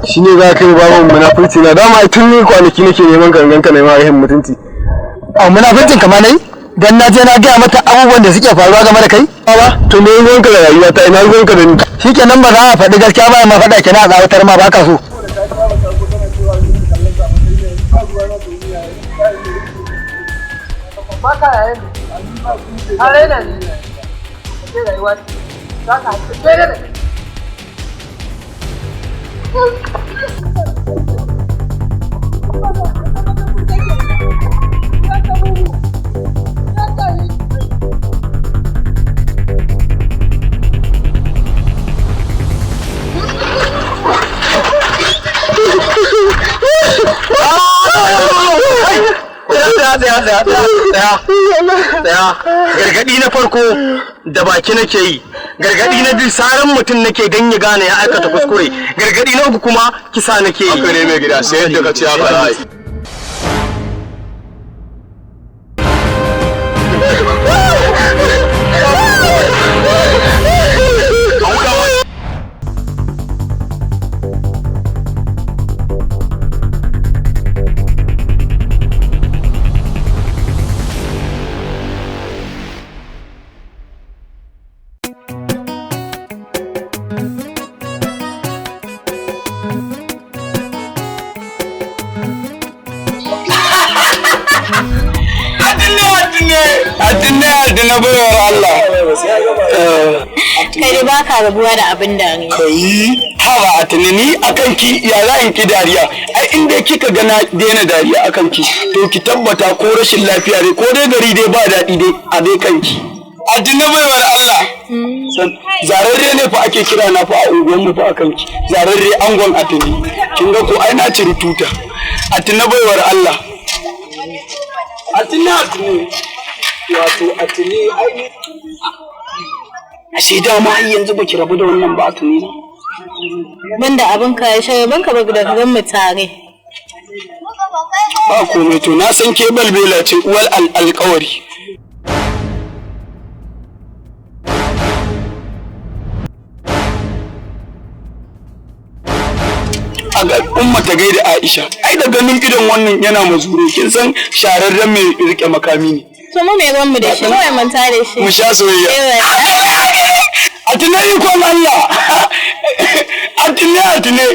Shi ne za ka yi babu munafurci na dama tun ni kwanaki nake neman ka ganka na rahin mutunci. A munafincin kama nayi dan na je na gaya mata abubuwan da suke faruwa game da kai. Ba to me ruwanka da rayuwa ta, ina ruwanka da ni? Shikenan, ba za a faɗi gaskiya ba, ma faɗa kenan, a tsawatar ma baka so. Tsaya, tsaya, tsaya, tsaya. Gargadi na farko da baki nake yi, gargadi na biyu saran mutum nake don ya gane ya aikata kuskure, gargadi na uku kuma kisa nake yi. Haka ne mai gida, sai yadda ka ce haka za a yi. Addinai, addinai, baiwar Allah. Kai dai baka rabuwa da abin dariya. Kai, haba a tunani akan ki, ya za in ki dariya? Ai in dai kika ga na daina dariya akan ki, to ki tabbata ko rashin lafiya ne ko dai gari dai ba daɗi dai a dai kanki. Addinai, baiwar Allah. Zararre ne fa ake kira na fa a unguwar mu fa akan ki. Zararre angon atini. Kin ga ko ai na ciri tuta. Addinai, baiwar Allah. Atini, atini. Wato atini ai ashe dama har yanzu baki rabu da wannan ba, atini na. Banda abin ka ya shaye banka ba da gan mu tare. Ba komai, to na san ke balbela ce uwar alƙawari. A ga umma ta gaida Aisha, ai da ganin idon wannan yana mazuru, kin san shararren mai rike makami ne. To mu mai ruwan mu da shi, kawai manta da shi. Mu sha soyayya. Eh. A tuna ikon Allah, a tune, a tune,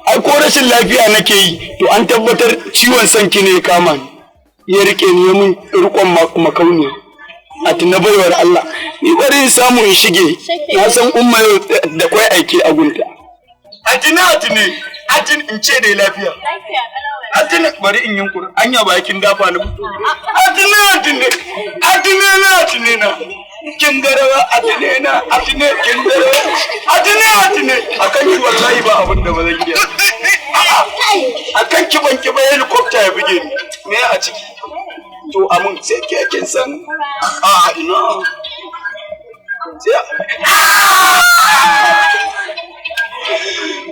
ai ko rashin lafiya nake yi to an tabbatar ciwon sanki ne ya kama ni, ya rike ni, ya mun rikon makauniya. A tuna, baiwar Allah, ni bari in samu in shige, na san umma yau da kwai aiki a gunta. A tune, a tune, a tune, in ce dai lafiya. A tune, bari in yunkura, anya ba kin dafa ni. A tune, a tune, a tune na, a tune na, kin garawa, a tune na, a tune, kin garawa, a tune, a tune, akan ki wallahi ba abin da ba zan iya. Akan ki ban ki ba helicopter ya buge ni, me a ciki? To amun sai ke kin san a ina sai.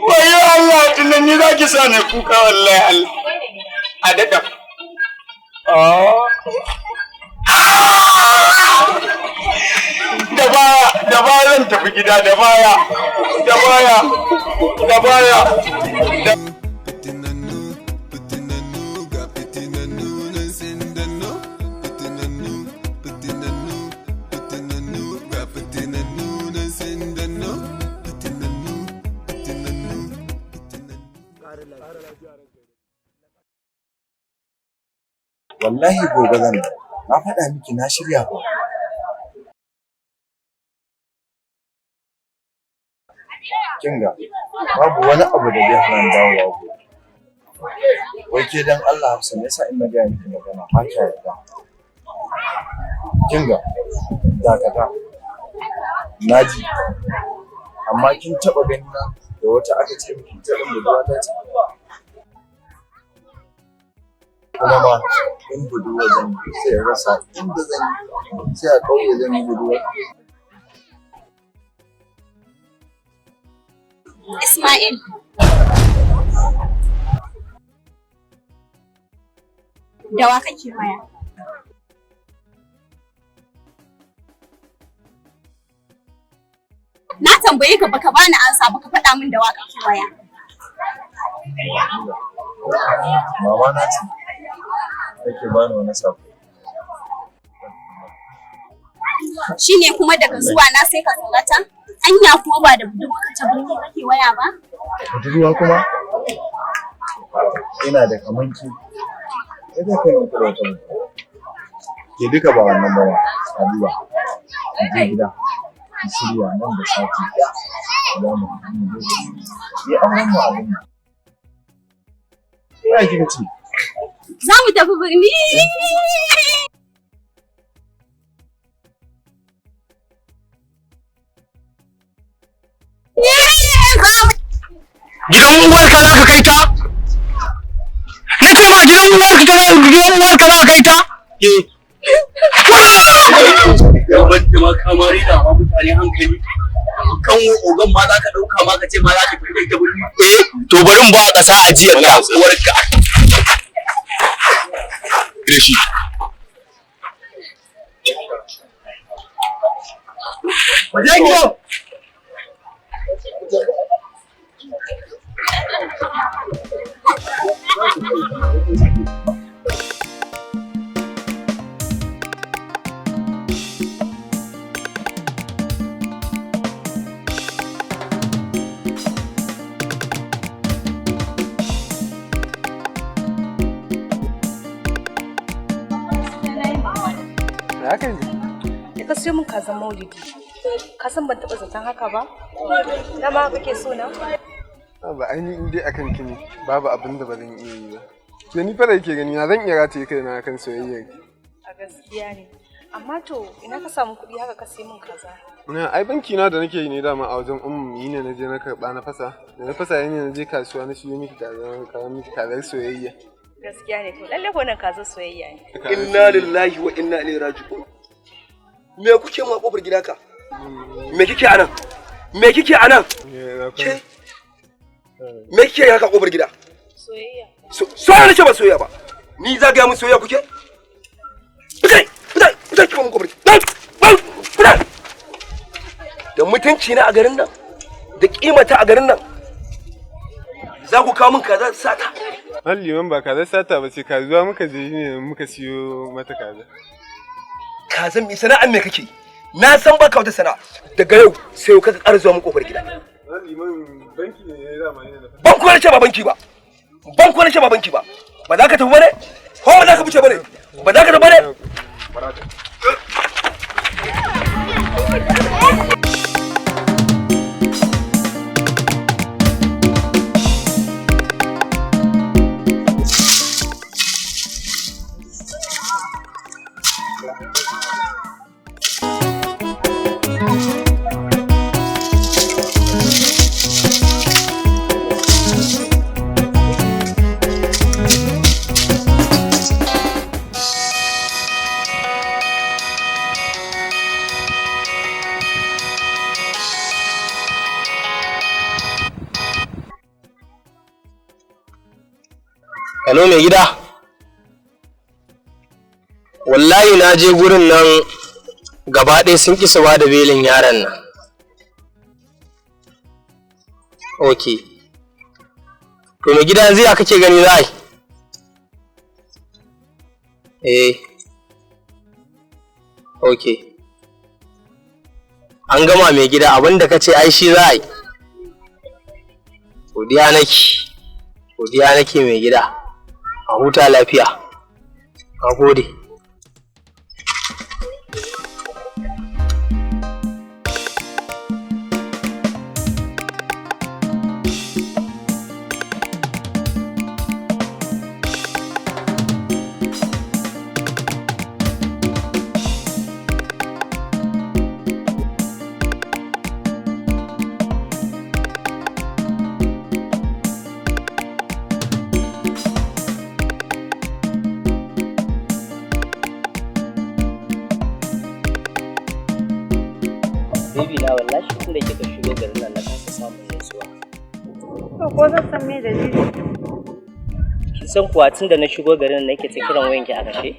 Wayo Allah, tunan ni za ki sa ni kuka wallahi. Allah a daɗa. Da baya, da baya zan tafi gida, da baya, da baya, da baya. Fitinannu, fitinannu, ga fitinannu nan sun danno. Fitinannu, fitinannu, fitinannu, ga fitinannu nan sun danno. Fitinannu, fitinannu, fitinannu. Wallahi gobe zan dawo. Na faɗa miki na shirya fa. Kin ga, babu wani abu da zai hana ni dawowa gobe. Wai ke dan Allah Hafsa, me yasa in na gaya miki magana ba kya yarda? Kin ga, dakata. Na ji. Amma kin taɓa gani na da wata aka ce miki ita ɗin budurwata ce? Kuma ma in budurwa zan yi sai in rasa inda zan yi, sai a ƙauye zan yi budurwa. Ismail. Da wa kake waya? Na tambaye ka baka bani ansa, baka faɗa min da wa kake waya. Mama na ce take bani wani sako. Shine kuma daga zuwa na sai ka tsorata? Anya kuwa ba da budurwarka ta birni kake waya ba? Budurwa kuma? Ina da kamanki. Sai zai kai muku da wata budurwa. Ke duka ba wannan ba ma, Habiba. Ki je gida. Ki shirya nan da sati ɗaya. Za mu tafi mu je. Ni auren mu abin mu. Ya kika ce? Za mu tafi birni. Gidan uwarka za ka kai ta? Na ce ma gidan uwarka ta, gidan uwarka za ka kai ta? Eh. Gaban da ma kamari da ma mutane hankali. Kan ogan ma za ka ɗauka ma ka ce ma za ka tafi da ita birni. Eh, to bari in ba ƙasa ajiyar ka uwarka. Da shi. Waje gidan. Haka ne. Da ka siyo min kazan maulidi. Ka san ban taɓa zaton haka ba? Dama haka kake so na? Ba ainihin in dai akan ki ne, babu abin da ba zan iya yi ba. Ke ni fa da yake gani na zan iya rataye kaina akan soyayyar ki. A gaskiya ne. Amma to ina ka samu kuɗi haka ka siyo min kaza? Na ai banki na da nake yi ne dama a wajen ummu ni ne na je na karba na fasa. Da na fasa ne na je kasuwa na siyo miki kaza, na kawo miki kazar soyayya. Gaskiya ne, to lalle ko wannan kazar soyayya ne. Inna lillahi wa inna ilaihi raji'un. Me kuke mu a kofar gida ka? Me kike anan? Me kike anan? Ke? Me kike haka kofar gida? Soyayya. Soyayya nace ba soyayya ba. Ni za ga mun soyayya kuke? Fitai, fitai, fitai kika mun kofar gida. Fitai. Da mutunci na a garin nan, da kimata a garin nan. Za ku kawo min kaza sata. Har liman ba kazar sata ba ce, kasuwa muka je ne muka siyo mata kaza. Kazan mi sana'an me kake? Na san baka wata sana'a. Daga yau sai ka ƙara zuwa mun kofar gida. Har liman banki ne ya dama ne na fasa. Ban kuwa nace ba banki ba. Ban kuwa nace ba banki ba. Ba za ka tafi bane? Ko ba za ka fice bane? Ba za ka tafi bane? Hello mai gida. Wallahi na je gurin nan gaba ɗaya sun ƙi su ba da belin yaron nan. Ok. To mai gida yanzu ya kake gani za a yi? Eh. Ok. An gama mai gida, abinda ka ce ai shi za a yi. Godiya nake. Godiya nake mai gida. A huta lafiya. Na gode. Baby na, wallahi tun da kika shigo garin nan na kasa samun nutsuwa. To ko zan san me dalili? Kin san kuwa tun da na shigo garin nan nake ta kiran wayanki a kashe?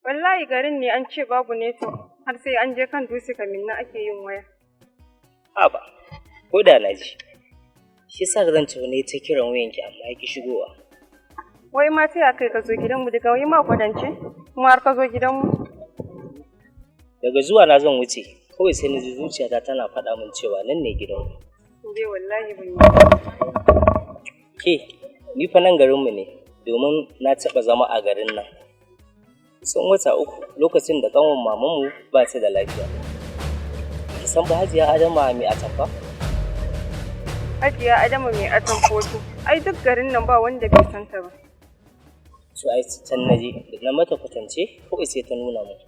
Wallahi garin ne an ce babu network har sai an je kan dutse kamin na ake yin waya. Haba, ko da na ji. Shi yasa zan ci ne ta kiran wayanki amma ya ki shigowa. Wai ma ta ya kai ka zo gidanmu daga wai ma kwadance? Kuma har ka zo gidanmu? Daga zuwa na zan wuce, kawai sai na ji zuciyata tana faɗa min cewa nan ne gidanku. Dai wallahi ban yi. Ke, ni fa nan garinmu ne, domin na taɓa zama a garin nan. Kusan wata 3 lokacin da ƙanwar mamanmu ba ta da lafiya. Ki san ba Hajiya Adama mai atamfa? Hajiya Adama mai atamfofi. Ai duk garin nan ba wanda bai san ta ba. To ai can na je, da na mata kwatance kawai sai ta nuna min.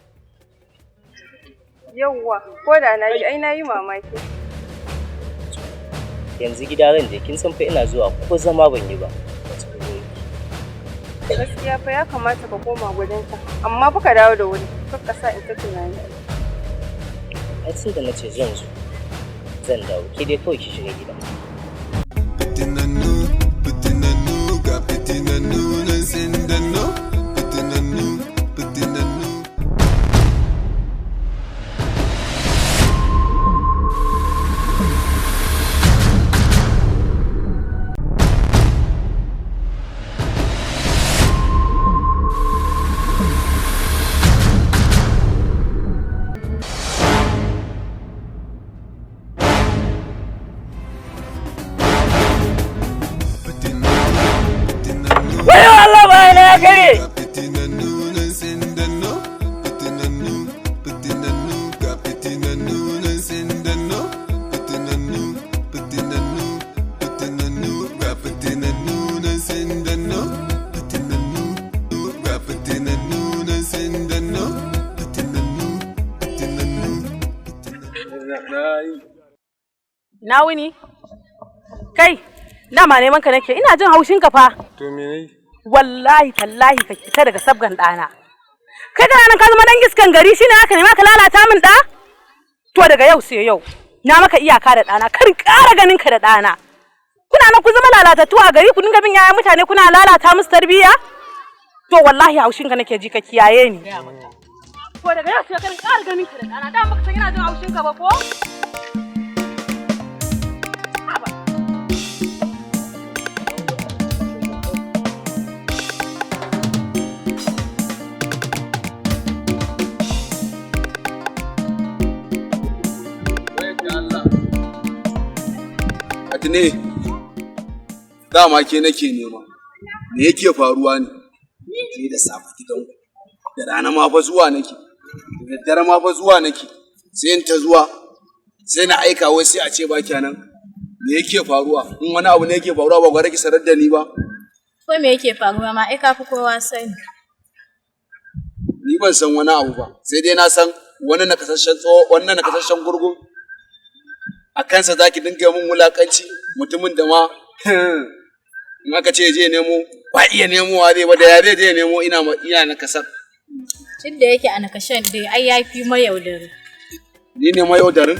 Yawwa, ko da na ji ai na yi mamaki. Yanzu gida zan je, kin san fa ina zuwa ko zama ban yi ba. Gaskiya fa ya kamata ka koma gurinta, amma fa ka dawo da wuri, kar ka sa in ta tunani. Ai tun da na ce zan zo, zan dawo, ke dai kawai ki shiga gida. Fitinannu, fitinannu, ga fitinannu nan sun danno. Fitinannu, fitinannu. Wayo Allah bayana ya kare! Fitinannu nan sun danno. Fitinannu, fitinannu, ga fitinannu nan sun danno. Fitinannu, fitinannu, fitinannu, ga fitinannu nan sun danno. Fitinannu, ga fitinannu nan sun danno. Fitinannu, fitinannu. Na wuni? Kai, dama neman ka nake, ina jin haushin ka fa. To me nayi? Wallahi tallahi ka fita daga sabgan ɗana. Kai kana nan ka zama dan iskan gari shine haka ne ma ka lalata min ɗa? To daga yau sai yau, na maka iyaka da ɗana, kar in ƙara ganin ka da ɗana. Kuna nan kun zama lalatattu a gari ku dinga bin yayan mutane kuna lalata musu tarbiyya? To wallahi haushin ka nake ji ka kiyaye ni. To daga yau sai kar in ƙara ganin ka da ɗana, da baka san ina jin haushin ka ba ko? Atine, dama ke nake nema, me yake faruwa ne? Ke da safe gidanku, da rana ma fa zuwa nake, da daddare ma fa zuwa nake, sai in ta zuwa, sai na aika wai sai a ce ba kenan. Me yake faruwa? In wani abu ne yake faruwa ba gwara ki sanar da ni ba. Ko me yake faruwa ma ai ka fi kowa sani. Ni ban san wani abu ba, sai dai na san wani nakasashen tsoho, wannan nakasashen gurgun. A kansa za ki dinga min wulakanci mutumin da ma in aka ce je nemo ba iya nemowa zai ba da ya zai je nemo ina ina na kasar. Tun da yake a nakashen dai ai ya fi mayaudari. Ni ne mayaudarin?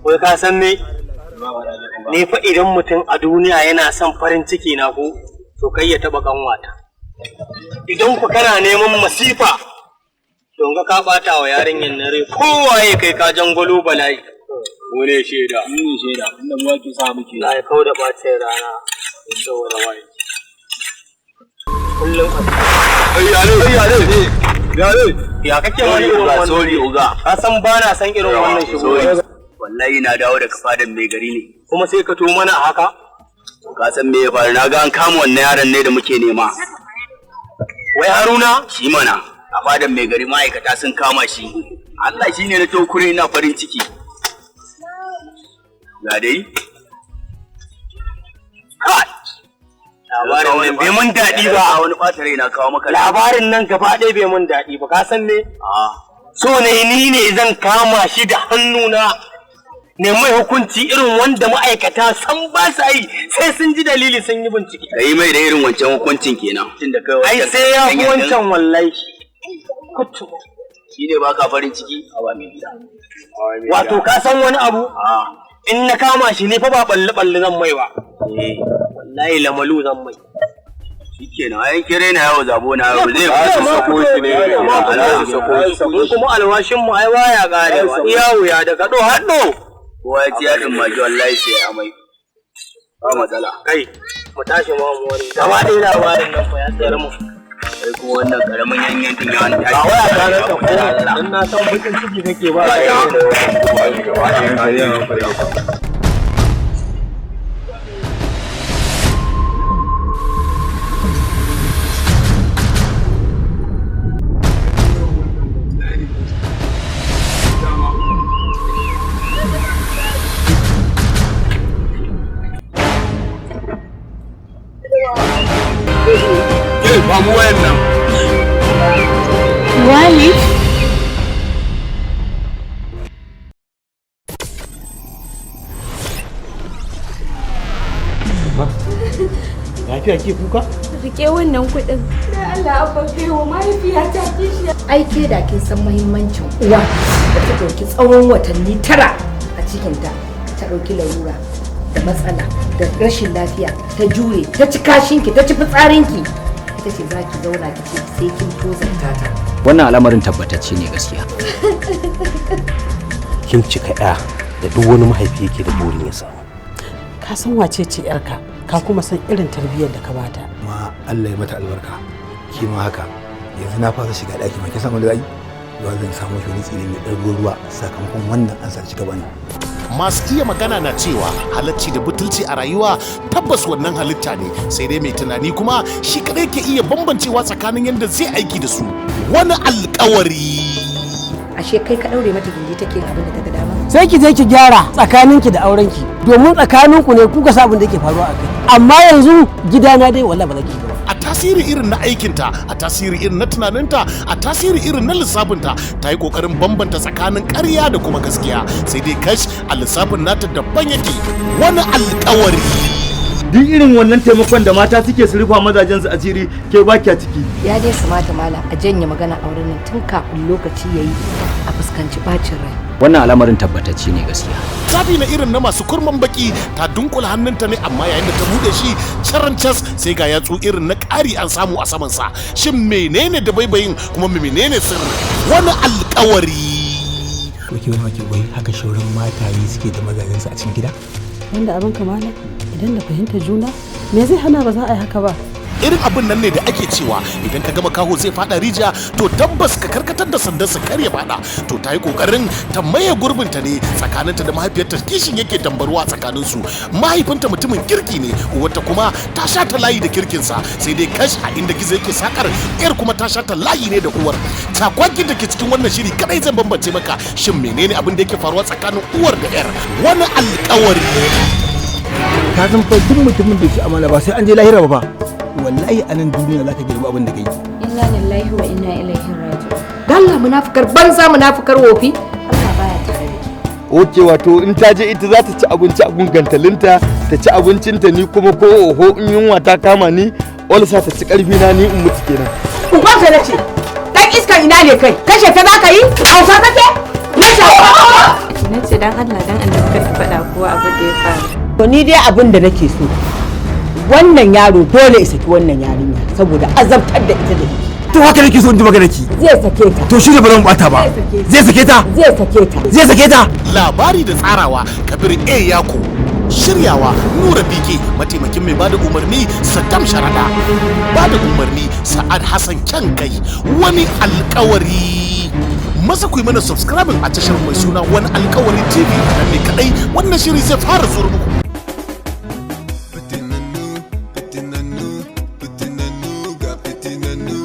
Wai ka san me? Ni fa idan mutum a duniya yana son farin ciki na ko, to kai ya taba kanwata. Idan ku kana neman masifa, to ga ka bata wa yarinyar na rai kowaye kai ka jangolo bala'i. Wani shaida. Ni ne shaida, inda mu ake sa muke. Na kau da bacin rana, saboda waye. Kullum a Ya kake wani irin wannan? Sorry, oga. Ka san ba na san irin wannan shigo. Wallahi na dawo daga fadan mai gari ne. Kuma sai ka to mana a haka? Ka san me ya faru na ga an kama wannan yaron ne da muke nema. Wai Haruna? Shi mana a fadan mai gari ma'aikata sun kama shi. Allah shi ne na tokure ina farin ciki. Ga dai? Kai! Labarin nan bai mun daɗi ba. Wani ɓata rai na kawo maka. Labarin nan gaba ɗaya bai mun daɗi ba, ka san me? So ne ni ne zan kama shi da hannuna. Ne mai hukunci irin wanda ma'aikata san ba sa yi sai sun ji dalili sun yi bincike. Ka yi mai da irin wancan hukuncin kenan. Tunda kai Ai sai ya fi wancan wallahi. Shi ne baka farin ciki a ba mai gida. Wato ka san wani abu? In na kama shi ne fa ba balle balle zan mai ba. Wallahi lamalu zan mai. Shikenan ai kire na yawo zabo na yawo zai Ba su sako shi ne. Mu kuma alwashin mu ai waya karewa. Iya wuya da kado haddo. Kowa ya ci yadin magi wallahi sai amai. Ba matsala. Kai mu tashi ma mu wani. Gaba ɗaya labarin nan fa ya tsayar mu. Kai kuma wannan karamin yanyan tun yawan tashi. Ba waya ta nan ta ko dan na san bakin ciki kake ba. Ke ba mu wayan nan. Walid? Lafiya ke kuka? Rike wannan kuɗin. Da Allah abba kai wa mahaifiyata kishiya. Ai ke da kin san muhimmancin uwa da ta ɗauki tsawon watanni 9 a cikinta ta ɗauki larura da matsala da rashin lafiya ta jure ta ci kashinki ta ci fitsarinki ita ce za ki zauna ki ce sai kin tozarta ta. Wannan al'amarin tabbatacce ne gaskiya. Kin cika ya da duk wani mahaifi yake da burin ya samu. Ka san wace ce yarka, ka kuma san irin tarbiyyar da ka bata. Ma Allah ya mata albarka. Ki ma haka. Yanzu na fara shiga daki ma kin san wanda zai yi? Zan samu shi wani tsire mai ɗan ruwa sakamakon wannan an sa shi gaba ne. Masu iya magana na cewa halacci da butulci a rayuwa tabbas wannan halitta ne, sai dai mai tunani kuma shi kadai ke iya bambancewa tsakanin yadda zai aiki da su. Wani alkawari. Ashe kai ka ɗaure mata gindi take yin abin da ta ga dama. Sai ki je ki gyara tsakaninki da aurenki domin tsakaninku ne kuka sa abin da yake faruwa a kai. Amma yanzu gidana dai wallahi ba za ki ba. A tasiri irin na aikinta, a tasiri irin na tunaninta, a tasiri irin na lissafinta, ta yi kokarin bambanta tsakanin ƙarya da kuma gaskiya, sai dai kash a lissafin nata daban yake. Wani alkawari. Duk irin wannan taimakon da mata suke su rufa mazajen su asiri ke ba kya ciki. Ya dai kamata malam a janye magana auren nan tun kafin lokaci yayi a fuskanci bacin rai. Wannan al'amarin tabbatacce ne gaskiya. Zabi na irin na masu kurman baki, ta dunkula hannunta ne, amma yayin da ta bude shi carancas sai ga yatsu irin na ƙari an samu a samansa. Shin menene da baibayin kuma menene sirri? Wani alkawari. Ko ke wani wai haka shauran mataye suke da mazajen su a cikin gida? Wanda abin kamala idan da fahimta juna me zai hana ba za a yi haka ba. Irin abin nan ne da ake cewa idan ka gama kaho zai fada rijiya, to tabbas ka karkatar da sandarsa kar ya fada. To ta yi kokarin ta maye gurbinta ne tsakaninta da mahaifiyarta, kishin yake dambarwa a tsakaninsu. Mahaifinta mutumin kirki ne, uwarta kuma ta sha ta layi da kirkinsa, sai dai kash a inda gizo yake sakar yar kuma ta sha ta layi ne da uwar. Takwakin da ke cikin wannan shiri kadai zan bambance maka shin menene abin da yake faruwa tsakanin uwar da yar. Wani alkawari. Ka san fa duk mutumin da ci amana ba sai an je lahira ba fa. Wallahi a nan duniya za ka girbi abin da kai. Inna lillahi wa inna ilaihi raji'un. Dalla munafukar banza munafukar wofi. Allah baya tare da ke. Oke, wato in ta je ita za ta ci abinci a gungantalinta, ta ci abincinta, ni kuma ko oho in yunwa ta kama ni olsa ta ci karfi na ni in mutu kenan. Uban ka nace. Dan iskan ina ne kai? Kashe ta za ka yi? Hausa kake? Na Na ce dan Allah dan Allah kar ki faɗa kowa abin da ya faru. To ni dai abin da nake so wannan yaro dole ya saki wannan yarinya saboda azabtar da ita da yake. To haka nake so in ji magana ki. Zai sake ta. To shi ne ba zan bata ba. Zai sake ta. Zai sake ta. Zai sake ta. Labari da tsarawa Kabir A Yako. Shiryawa Nura Bike, mataimakin mai bada umarni Saddam Sharada. Bada umarni Sa'ad Hassan Kyankai. Wani alkawari. Maza ku yi mana subscribing a tashar mai suna Wani Alkawari TV, nan ne kadai wannan shiri zai fara zuwa muku. Fitinannu, fitinannu, ga fitinannu.